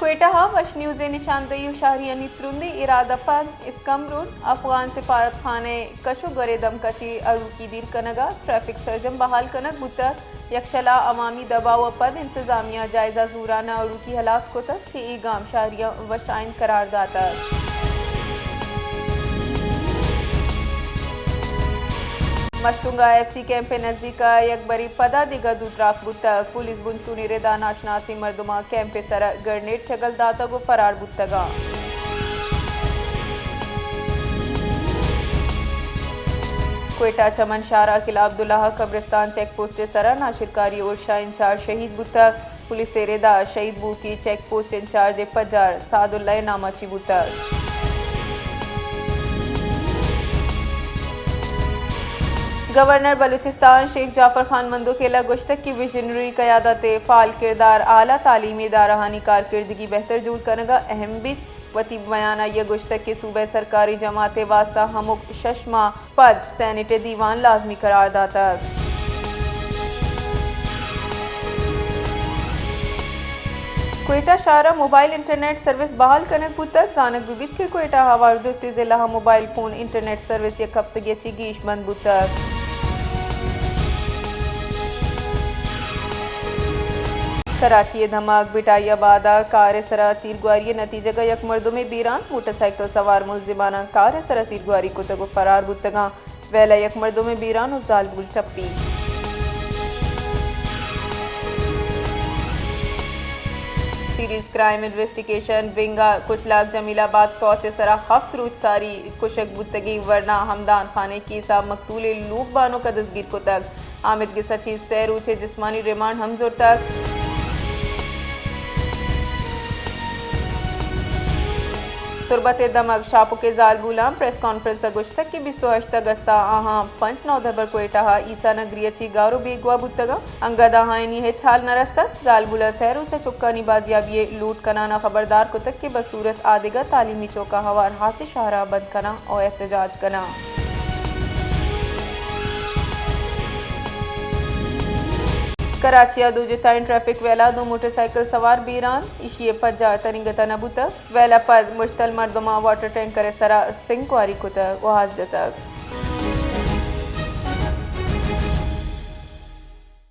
کوئٹہ ءَ وش نیوز ءِ نشاندہی ءُ شہریانی ترندیں ارادہ پد اسکم روڈ افغان سفارت خانہ ءِ کش ءُ گور ءِ دمک ءَ چہ اڑوکی دیر کنگ ءَ ٹریفک سرجم بحال کنگ بوتگ۔ یکشلا عوامی دباؤ ءَ پد انتظامیہ ءَ جائزہ زوران ءَ اڑوکی ہلاس کتگ کہ اے گام شہریاں وش آئند قرار داتگ۔ مستونگ ءَ ایف سی کیمپ ءِ نزیک ءَ یک برے پدا دگہ دو تراک بوتگ۔ پولیس بنچونی رد ءَ ناشناسیں مردماں کیمپ ءِ سر ءَ گرنیڈ چگل داتگ ءُ فرار بوتگ اَنت۔ کوئٹہ چمن شاہراہ قلعہ عبداللہ قبرستان چیک پوسٹ ءِ سر ءَ ناشرکاری اورشا انچارج شہید بوتگ۔ پولیس ءِ رد ءَ شہید بوکی چیک پوسٹ انچارج ءِ پجار سعد اللہ ءِ نام ءَ چہ بوتگ۔ گورنر بلوچستان شیخ جعفر خان مندوخیل ءَ گوشتگ کہ ویژنری قیادت ءِ فعال کردار اعلی تعلیمی ادارہانی کارکردگی بہتر جوڑ کنگ ءَ اہم بیت۔ وتی بیان ءَ آئی ءَ گوشتگ کہ صوبہ ءِ سرکاری جماعت ءِ واستہ ہمک شش ماہ پد سینیٹ ءِ دیوان لازمی قرار داتگ۔ کوئٹہ شہر ءَ موبائل انٹرنیٹ سروس بحال کنگ بوتگ۔ زانگ بہ بیت کہ کوئٹہ ءَ ہوار درستی ضلع ءَ موبائل فون انٹرنیٹ سروس یک ہفتگے ءَ چہ گیش بند بوتگ۔ کراچی ءِ دمگ بٹائی آباد ءَ کار ءِ سر ءَ تیرگواری ءِ نتیجگ ءَ یک مردمے بیران، موٹر سائیکل سوار ملزماناں کار ءِ سر ءَ تیرگواری کتگ ءُ فرار بوتگ اَنت۔ ویل ءَ یک مردمے بیران ءُ زالبول ٹپی۔ سیریز کرائم انویسٹیگیشن ونگ ءَ کچلاگ جمیل آباد پوسٹ ءِ سر ءَ ہفت روچ ساری کشگ بوتگیں ورنا ہمدان خان ءِ کیس ءَ مقتول ءِ لوگ بانک ءَ دزگیر کتگ۔ آمید گس ءَ چہ سئے روچ ءِ جسمانی ریمانڈ ہم زرتگ۔ تربت ءِ دمگ شاپک ءِ زالبولاں پریس کانفرنس ءَ گوشتگ کہ بیست ءُ ہشت اگست ءَ آہاں پنچ نودربر کوئٹہ ءَ عیسیٰ نگری ءَ چہ گار ءُ بیگواہ بوتگ اَنت۔ انگت آہانی ہچ ہال نہ رستگ۔ زالبولاں سئے روچ ءَ چکانی بازیابی ءِ لوٹ کنان ءَ خبردار کتگ کہ بصورت آدگہ تعلیمی چوک ءَ ہوار ہاسیں شہر ءَ بند کناں ءُ احتجاج کناں۔ کراچی ءَ دو جتائیں ٹریفک ویل ءَ دو موٹر سائیکل سوار بیران، ایشی ءِ پجار ترینگت ءَ نہ بوتگ۔ ویل ءَ پد مشتل مردماں واٹر ٹینکر ءِ سر ءَ سنگ کواری کتگ ءُ آس جتگ۔